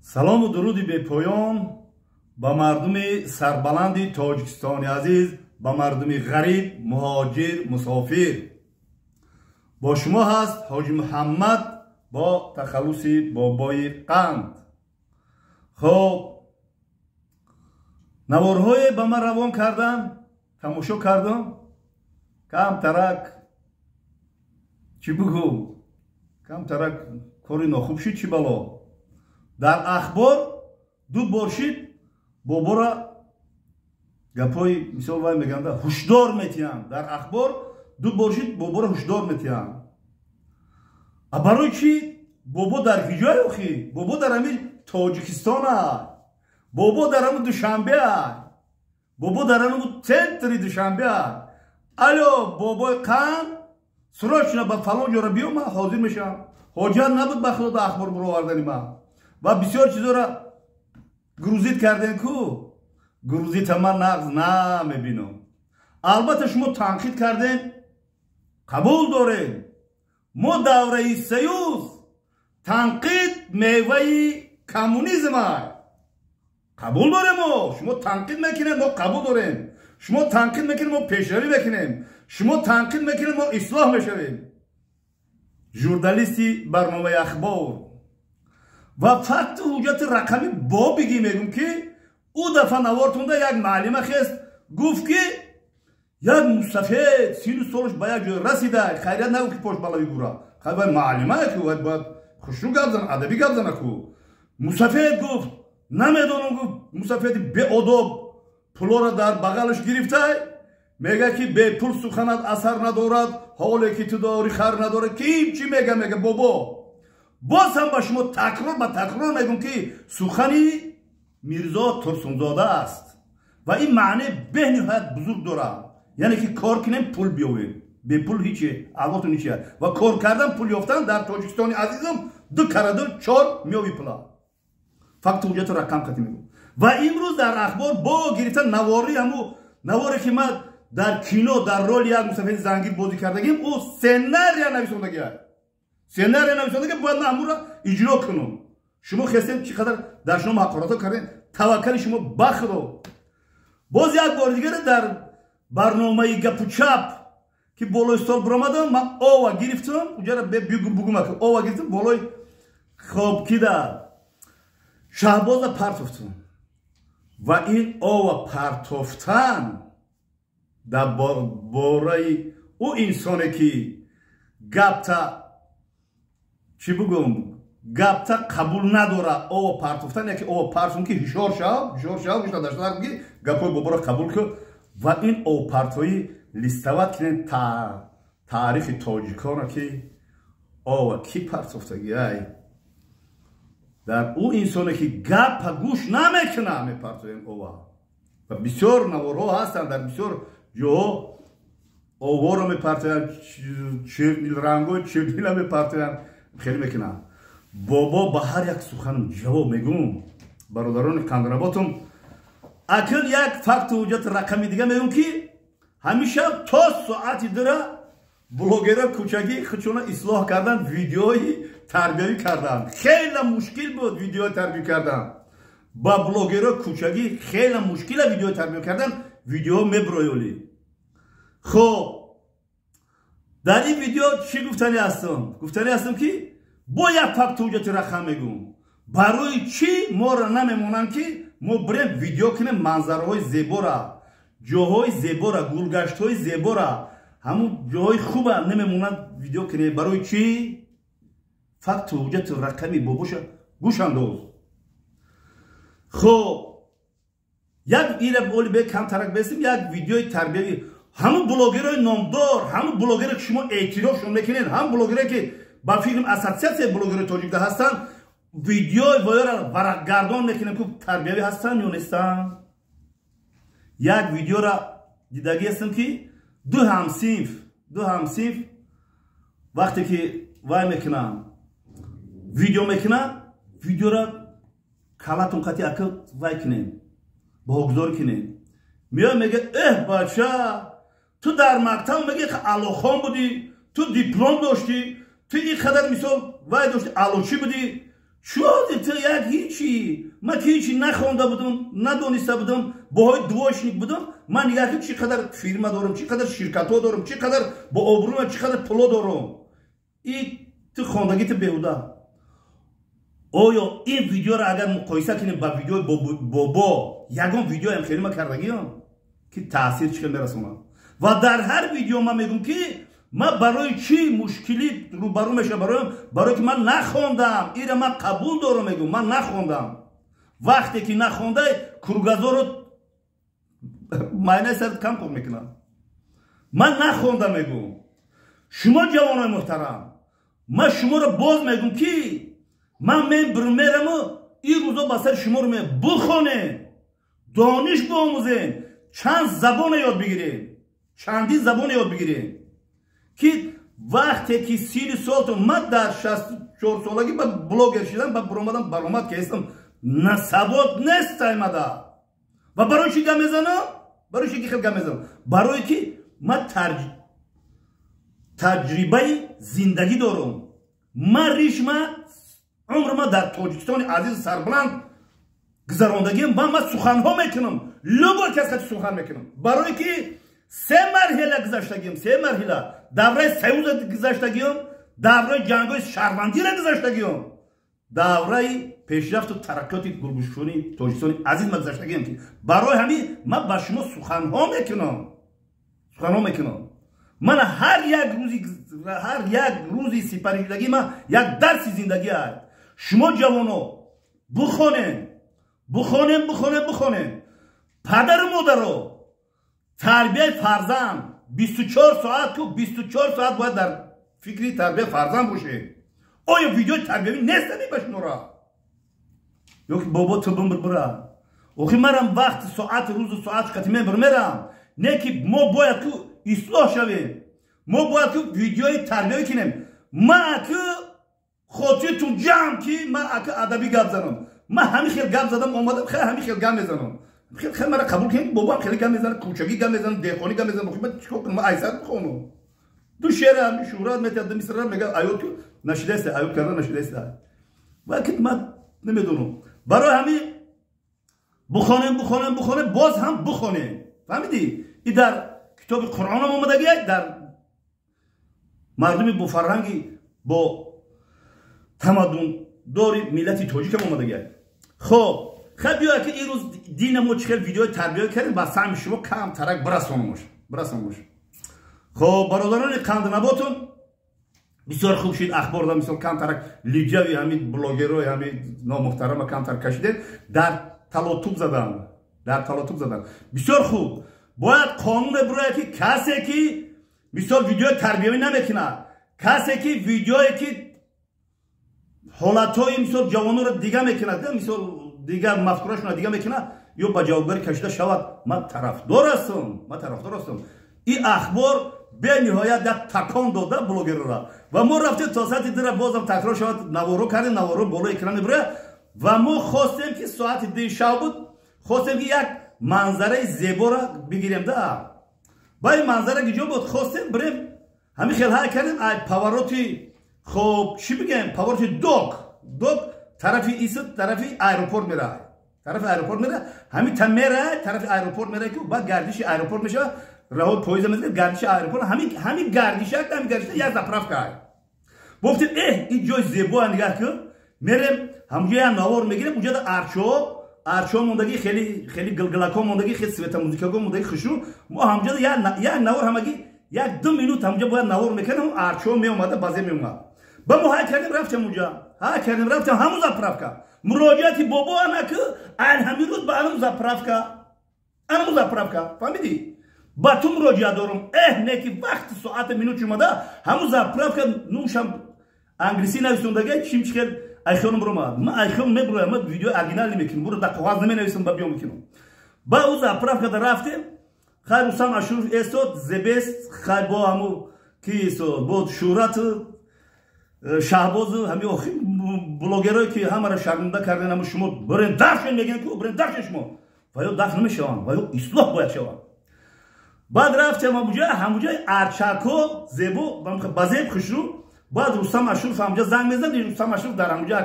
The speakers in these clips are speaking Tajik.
Салому дуруди бепоён ба мардуми сарбаланди Тоҷикистони азиз, ба мардуми ғариб, муҳоҷир, мусофир. Бо шумо ҳаст Ҳоҷи Муҳаммад бо тахаллуси Бобои Қанд. Хоб, наворҳое ба ман равон кардам, тамошо кардам, камтарак чӣ бигӯ, камтарак кори нохуб шид, чӣ бало. Дар ахбор ду бор шид, бобора гапҳои мисол вай мегӯянд, ҳушдор метиҳанд. Дар ахбор ду бор шид, бобора ҳушдор метиҳанд. А барои чӣ? Бобо дар киҷое охи? Бобо дар ҳамин Тоҷикистон а, бобо дар ҳамин Душанбе а, бобо дар ҳамин центри Душанбе а. Алло, Бобои Қанд, срочно ба фалон ҷора биё, ман ҳозир мешавам. Ҳоҷат набуд ба худо ахбор буровардани ман. Ва бисёр чизоро грузить кардем ку, грузить а ман нағз намебинам. Албатта, шумо танқид кардем, қабул дорем. Мо давраи союз танқид меваи коммунизм ай, қабул дорем. Мо шумо танқид мекунем, мо қабул дорем. Шумо танқид мекунем, мо пешравӣ мекунем. Шумо танқид мекунем, мо ислоҳ мешавем. Журналисти барномаи ахбор ва факту ҳуҷҷати рақамӣ бо бигӣ мегӯм, ки ӯ дафъа навортонда як маълима хест, гуфт, ки як мусафед сину солаш ба як ҷой расида. Хайрият нагуфт, ки пош балави гура. Хай, маълима ку бояд хушрӯ гап зана, адабӣ гап зана ку. Мусафед гуфт, намедонам, гуфт, мусафеди беодоб пулоро дар бағалаш гирифтай, мега, ки бепул суханат асар надорад, ҳоле ки ту дори хар надорад. Ким чӣ мега? Мега бобо. Боз ҳам ба шумо такрор ба такрор мегӯм, ки сухани Мирзо Турсунзода аст ва ин маъне бениҳоят бузург дорад, яъне ки кор кунем, пул биёвем. Бепул ҳиче алботу ҳиче. Ва кор кардан, пул ёфтан дар Тоҷикистони азизам ду караду чор меёви пула. Факту ҳуҷҷату рақам қатӣ мегӯм. Ва имрӯз дар ахбор бо гирифтан навори, ҳаму наворе, ки ман дар кино дар роли як мусафеди зангир бозӣ кардагим, ӯ сценария нависондагиа, сценария нависондагия, бояд ман ҳамуро иҷро кунам. Шумо хестем, чӣ қадар дар шумо ҳақоратҳо кардем. Таваккали шумо ба Худо. Боз як бори дигаре дар барномаи Гапу чап, ки болои стол биромадам, ман ова гирифтам, уҷара бугум, ова гирифтам, болои хоб кида Шаҳбоза партофтам. Ва ин ова партофтан дар бораи ӯ инсоне, ки гапта чӣ бугум, гапта қабул надора, ова партофтан, яке ова партофтан, ки ҳушёр шав, ҳушёр шав, гӯшта ки гапҳои боборо қабул кун. Ва ин овпартоӣ листовать кунем таърихи тоҷикона, ки ова кӣ партофтаги ай. Дар ӯ инсоне, ки гапа гӯш намекуна, мепартоем ова. Ва бисёр наворҳо ҳастанд, дар бисёр ҷоҳо оворо мепартоянд, рангои чернила мепартоянд, хеле мекунанд. Бобо ба ҳар як суханам ҷавоб мегӯм. Бародарони қандработум, акл як факту ҳуҷҷати рақами дига мегӯм, ки ҳамеша то соати дура блогера кӯчагӣ худшона ислоҳ кардан, видеои тарбиявӣ карданд. Хеле мушкил буд видеои тарбия кардан ба блогеро кӯчагӣ, хеле мушкила видеои тарбия кардан. Видео меброёли. Хоб, дар ин видео чӣ гуфтанӣ ҳастам? Гуфтанӣ ҳастам, ки бо як факту ҳуҷҷати рақам мегӯм, барои чӣ моро намемонанд, ки мо бирем видео кунем манзараҳои зебора, ҷоҳои зебора, гулгаштҳои зебора, ҳамун ҷоҳои хуба намемонанд видео кунем? Барои чӣ? Факту ҳуҷҷати рақами бобоша гӯш андоз. Хоб, як ира оли бе камтарак бесим, як видеои тарбиявӣ. Ҳамун блогерои номдор, ҳамун блогере, ки шумо эътирофшон мекунед, ҳамун блогере, ки ба фикрам Ассотсиатсияи блогерои тоҷикда ҳастанд, видеои воёра варақгардон мекунем, ки тарбиявӣ ҳастанд ё нестанд. Як видеора дидагӣ ҳастам, ки ду ҳамсинф вақте ки вай мекунанд, видео мекунанд, видеора калатон қати акл вай кунем, баҳогузорӣ кунем. Меояд, мега: «Эҳ, бача, ту дар мактаб, меги, аълохон будӣ, ту диплом доштӣ, ту ин қадар мисол вай дошти, аълочӣ будӣ. Чӯди ту як ҳичи, ман ки ҳичи нахонда будам, надониста будам, боҳои двоечник будам, ман нигоҳ кун чӣ қадар фирма дорам, чӣ қадар ширкатҳо дорам, чӣ қадар бо обрӯ, чӣ қадар пуло дорам. И ту хондагӣ ту беҳуда. Оё ин видеоро агар муқоиса кунем ба видеои бобо, ягон видеоям хеле ма кардагиам ки таъсир чӣ хел мерасонад. Ва дар ҳар видео ман мегӯм ки ман барои чӣ мушкилӣ рӯбарӯ мешавам, барое ки ман нахондам, ира ман қабул дорам, мегӯм ман нахондам. Вақте ки нахондай, кругозорро майнаи сарат кам кор мекунад. Ман нахондам, мегӯм. Шумо ҷавонои муҳтарам, ман шуморо боз мегӯм ки ман мераму ин рӯзо ба сари шуморо меям. Бухонем, дониш биомӯзем, чанд забона ёд бигирем, чандин забона ёд бигирем ки вақте ки сини солтон, ман дар 64 солагӣ ба блогер шидам, ба буромадам, баромад ки ҳестам, насавод нест аймада. Ва барои чӣ гап мезанам? Барои чӣ ки хел гап мезанам? Барое ки ман таҷрибаи зиндагӣ дорам. Ман ришма умрма дар Тоҷикистони азизу сарбаланд гузарондагиам ва ман суханҳо мекунам, любой кас хати сухан мекунам, барое ки се марҳила гузаштагиам, се марҳила: давраи союза гузаштагиам, давраи ҷангҳои шаҳрвандиро гузаштагиам, давраи пешрафту тараққиёти гулгушони Тоҷикистони азиз ма гузаштагиам, ки барои ҳамин ман ба шумо суханҳо мекунам, суханҳо мекунам. Ман ҳар як рӯзи, ҳар як рӯзи сипаришудагӣ ман як дарси зиндагӣ аст. Шумо ҷавоно бухонем, бухонем, бухонем, бухонем. Падару модаро, тарбияи фарзанд 24 соат ку 24 соат бояд дар фикри тарбияи фарзанд бошед. Оё видеои тарбиявӣ нестами ба шумора? Ё ки бобо ту бимбир бира. Охи марам вақти соати рӯзу соат қати мебир мерам. Не ки мо бояд ку ислоҳ шавем, мо бояд ку видеои тарбиявӣ кунем. Ма ку хотиртун ҷамъ ки ман ака адабӣ гап занам. Ман ҳамин хел гап задам омадам, хел ҳамин хел гап мезанам. Хел хел мара қабул кунед, бобоам хеле гап мезанад, кӯчагӣ гап мезанам, деҳқонӣ гап мезанам. Ман чикор кунам? Ман айсар бихонам. Ду шеъра шӯҳрат метиҳад, ду мисра мега, аёд ку нашидаста, аёд карда нашидаста. Ва ки ман намедонам. Барои ҳамин бухонем, бухонем, бухонем, боз ҳам бухонем. Фаҳмидӣ? И дар китоби Қуръонам омадагиак, дар мардуми бофарҳанги, бо тамаддундори миллати тоҷикам омадагиак. Хоб, хаб биёя ки ин рӯз дина мо чӣ хел видеои тарбия кардем, ба саҳми шумо кам тарак бирасонамош, бирасонамош. Хоб, бародарони қанднаботун, бисёр хуб шид ахбор да, мисол камтарак лиҷави ҳамин блогерои ҳамин номуҳтарама камтар кашидем, дар талотуб задан, дар талотуб задан. Бисёр хуб, бояд қонуне бирояд ки касе ки мисол видеои тарбиявӣ намекунад, касе ки видеое ки ҳолатҳои мисол ҷавононро дига мекунад, мисол дигар мафкурашонро дига мекунад, ё ба ҷавобгарӣ кашида шавад. Ман тарафдор ҳастам, ман тарафдор ҳастам. Ин ахбор бениҳоят як такон дода блогерора. Ва мо рафтем то соати 2-ра, бозам такрор шавад, наворо кардем, наворо болои экран мебирояд. Ва мо хостем ки соати 2 шав буд, хостем ки як манзараи зеборо бигирем да. Ва ин манзара киҷо буд? Хостем бирем, ҳамин хел ҳай кардем, ай повороти, хоб, чӣ бигем, повороти док тарафи исд, тарафи аэропорт меравад, тарафи аэропорт меравад, ҳамин та меравад, тарафи аэропорт меравад, ки баъд гардиши аэропорт мешавад, раҳо поезда мезанад, гардиши аэропорт, ҳамин гардишак, ҳамин гардиша як заправка ай. Гуфтем, эҳ, ин ҷои зебоа, нигаҳ кун, мерем ҳамҷо як навор мегирем. Уҷода арчо, арчо мондагӣ, хеле хеле гилгилако мондагӣ, хеле светомузыкаго мондагӣ, хушрӯ. Мо ҳамҷода як навор, ҳамагӣ 1-2 минут ҳамҷо бояд навор мекардем, арчо меомада, базе меомад. Ба мо ҳай кардем, рафтем уҷа, ҳай кардем, рафтем ҳамун заправка. Муроҷиати бобо анаку айн ҳамин рӯз ба анаму заправка, анаму заправка, фаҳмидӣ? Ба ту муроҷиат дорум. Эҳ, не ки вақти соата минут омада, ҳамун заправка нумшам англисӣ нависондага, чим чихел айхёнам буромад. Ман айхён мебуроям, ман видеои оригинал намекунам, буро дар коғаз наменависам, ба биём мекунам. Ба ӯ заправкада рафтем. Хай, Рустам Ашуров эстод, зебест, хай, бо ҳаму ки истод, бо Шӯҳрату Шаҳбозу ҳами охи блогерое ки ҳамаро шарманда карден. Ҳаму шумо бирен дафшен, мегӯян ку бирен дафшен шумо, ва ё даф намешаванд, ва ё ислоҳ бояд шаванд. Баъд рафтем ҳамуҷа, ҳамуҷаи арчако зебо, ба зеб хушрӯ. Баъд Рустам Ашуров ҳамҷа занг мезад. Рустам Ашуров дар ҳамҷа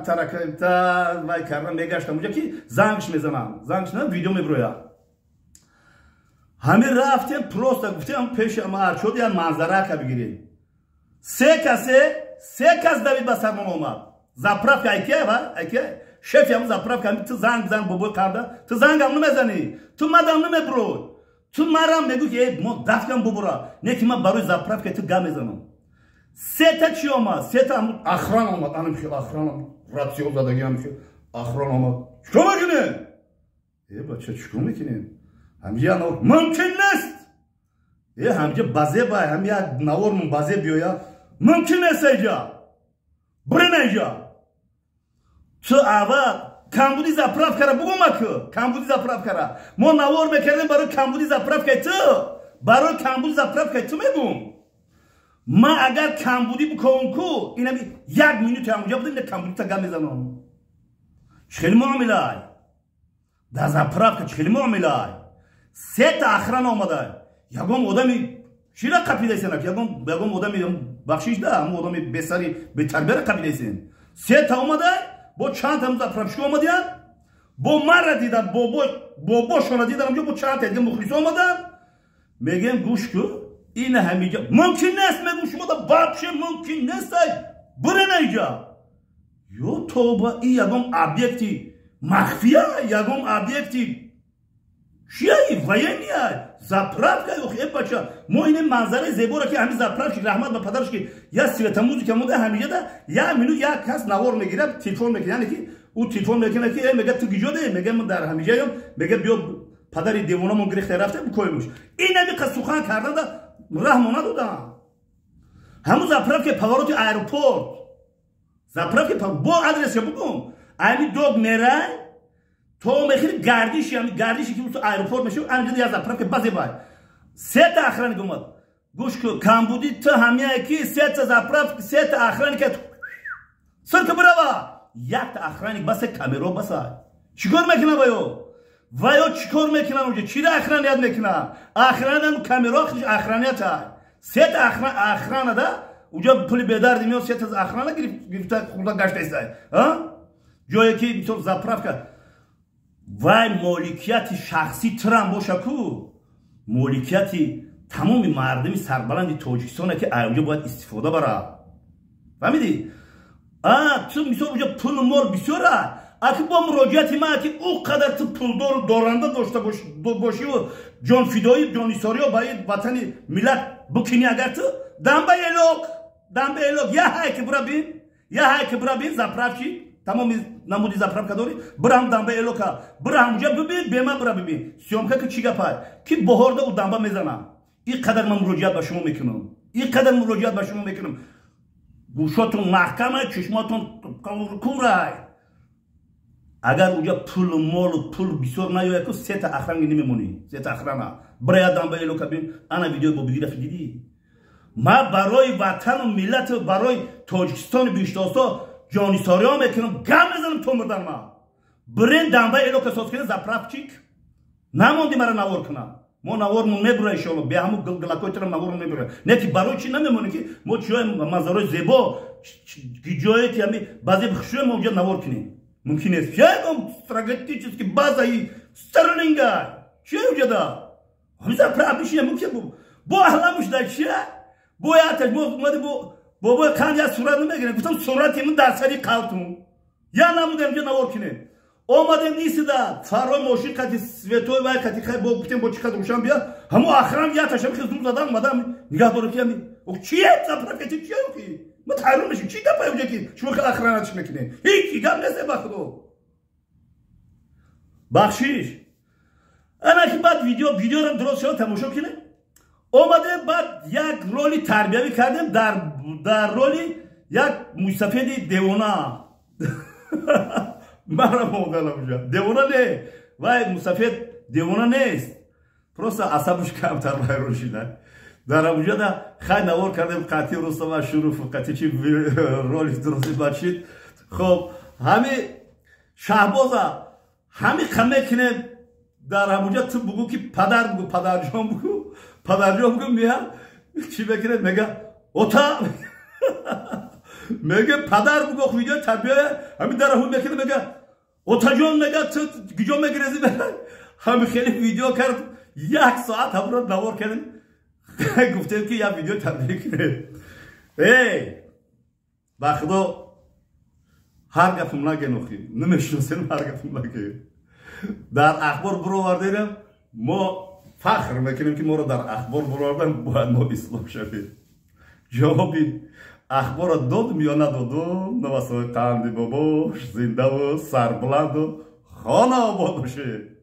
таракта вай карда мегашт ҳамҷа, ки зангш мезанам, зангш мезанам, видео меброяд. Ҳамин рафтем, просто гуфтем, пеши арчод як манзарака бигирем. Се касе, се кас давид ба сармон омад. Заправка айкия ва айкия шефи ҳамн заправка. Ту занг бизан, бобои қарда, ту зангам намезанӣ, ту мадам намеброй, ту марам мегӯ ки мо дафкам бубура. Не ки ман барои заправка ту гап мезанам. Сета чи омад? Сета охрана омад, анам хел охрана, ратсиё задаги, ам хел охрана омад. Чикор мекунем, э бача, чикор мекунем? Ҳамҷа навор мумкин нест. Э, ҳамҷа базе бай, ҳам як навормон базе биёя, мумкин нест. Эҷа бирина, эҷа ту аввал камбуди заправкара бугума ку. Камбуди заправкара мо навор мекардем барои камбуди заправкаи ту, барои камбуди заправкаи ту мегум. Ман агар камбудӣ биковам ку, инами як минути ҳамуҷа будам, ина камбудита гап мезанам. Чӣ хели муомилай дар заправка, чӣ хели муомилай? Сета охрана омада, ягон одами чира қапидасен, ягон одами, бахшиш да, ҳамн одами бесари бетарбияра қапидасен. Сета омада, бо чанд там заправщик омадиян, бо мара дидан, бобошона дидан, бо чанд та дига мухлисо омадан. Мегем, гӯш ку, ина ҳамиҷа мумкин нест. Мегум, шумо да вообще мумкин нест, ай бирена иҷа. Ё тоба, и ягон объекти махфия, ягон объекти чияи военный заправка. Ё э бача, мо ин манзараи зеборо ки ҳамин заправщик, раҳмат ба падараш, ки я светомузыка монда ҳамиҷа да, як минут як кас навор мегирад, телефон мекунад, яъне ки ӯ телефон мекунад ки э, мега, ту гиҷо де? Мега, мо дар ҳамиҷаём. Мега, биё, падари девонамон гирехта рафта бикоемуш. Ин ҳами қас сухан карданда раҳмо надодам. Ҳамун заправка повороти аэропорт, заправка бо адреса бугум, ами дог мерай то мехири гардиши, ами гардиши ки аэропорт мешав, анҷа я заправка базе бай. Сета охранник омад. Гӯш ку, камбуди ту ҳамяе ки сета заправка, сета охранника сирка бирава. Якта охранник басе, камеро баса. Чикор мекуна ваё? Ваё чикор мекунан уҷа? Чира охраният мекунан? Охрана камеро охранията. Сета охрана да уҷа пули бедарди меёд, сета охрана гирифта хурда гаштаистай ҷое ки мисол заправка вай моликияти шахсӣ тирам боша ку, моликияти тамоми мардуми сарбаланди Тоҷикистоне ки уҷа бояд истифода барад. Фаҳмидӣ? Ту мисол уҷа пулу мол бисёра, аки бо муроҷиати ман ки ӯ қадар ту пулдору доранда дошта бошиву ҷонфидоӣ, ҷонисориё ба ин ватани миллат бикунӣ, агар ту дамба элок, дамба элок я ҳай ки бура бин, я ҳай ки бура бин, заправщик тамоми намуди заправка дорӣ, бирам дамба элока, бира ҳамуҷа бибин, бема бира бибин съёмка ки чӣ гапай, ки боҳорда ӯ дамба мезанам. Ин қадар ман муроҷиат ба шумо мекунам, ин қадар муроҷиат ба шумо мекунам. Гӯшотон маҳкама, чишмотон курай. Агар уҷа пулу молу пул бисёр наёяд ку, сета охрана намемонӣ, сета охрана. Бира дамба элока бин. Ана видеои бобигирафи дидӣ. Ман барои ватану миллату барои Тоҷикистони биштосо ҷонисориҳо мекунам, гап мезанам то мурдан. Ман бирен дамба элока соз кунед. Заправщик намонди мара навор кунам. Мо навормон мебура, иншоалло, бе ҳамун гилгилакои тирам навормон мебура. Не ки барои чи намемонем ки мо чиёи манзарои зебо, ҷое ки ҳами баъзе хушӯе, мо уҷа навор кунем? Мумкин нест. Ягон стратегически базаи Старлинга чия уҷада ҳамин заправ бишина мумкин бо аҳламуш да чия бо яташ. Мо омади бо бобои қанд як сурат намегирем. Гуфтам, сурати ман дар сари қалтун я намудем ҷа навор кунем. Омадем нисида фарой мошин қати светой вай қати хай бо гуфтем, бо чӣ қадр рӯшан бия. Ҳамо охрана яташам хел зур задан омадам, нигаҳ дорам ки ами чие заправка чи чие ки ма тайрон мешим. Чӣ гапай уҷа ки шумо хел охрана чӣ мекунем? Ҳеҷ гап нест, ба худо, бахшиш. Ана ки баъд видеорам дурост шава, тамошо кунем. Омадем, баъд як роли тарбиявӣ кардем дар роли як мӯйсафеди девона. Мара моданам уҷа девона не, вай мусафед девона нест, просто асабуш камтар вайрон шида. Дар амуҷада хай навор кардем қати Рустам Ашуров, қати чи роли дурости бахшид. Хоб, ҳами Шаҳбоза ҳами мекунем дар ҳамуҷа. Ту бугӯ ки падар бугӯ, падарҷон бугӯ, падарҷон бугӯ. Мея чӣ мекунем? Мега, ота. Мега, падар бугох, видео тарбия ҳами дараху мекунад, мега, отаҷон, мега, ту куҷо мегирези? Ҳами хеле видео кард, як соат ҳамро навор кардем, гуфтем, ки як видео тарбия кунем. Эй, ба худо, ҳар гапм наген, охи намешиносем, ҳар гапм наген. Дар ахбор буровардем, мо фахр мекунем, ки моро дар ахбор буровардан. Бояд мо ислоҳ шавем. Ҷавоби ахборро додум ё надодум? Навасои қанди бобош, зиндаву сарбуланду хона обод бошед.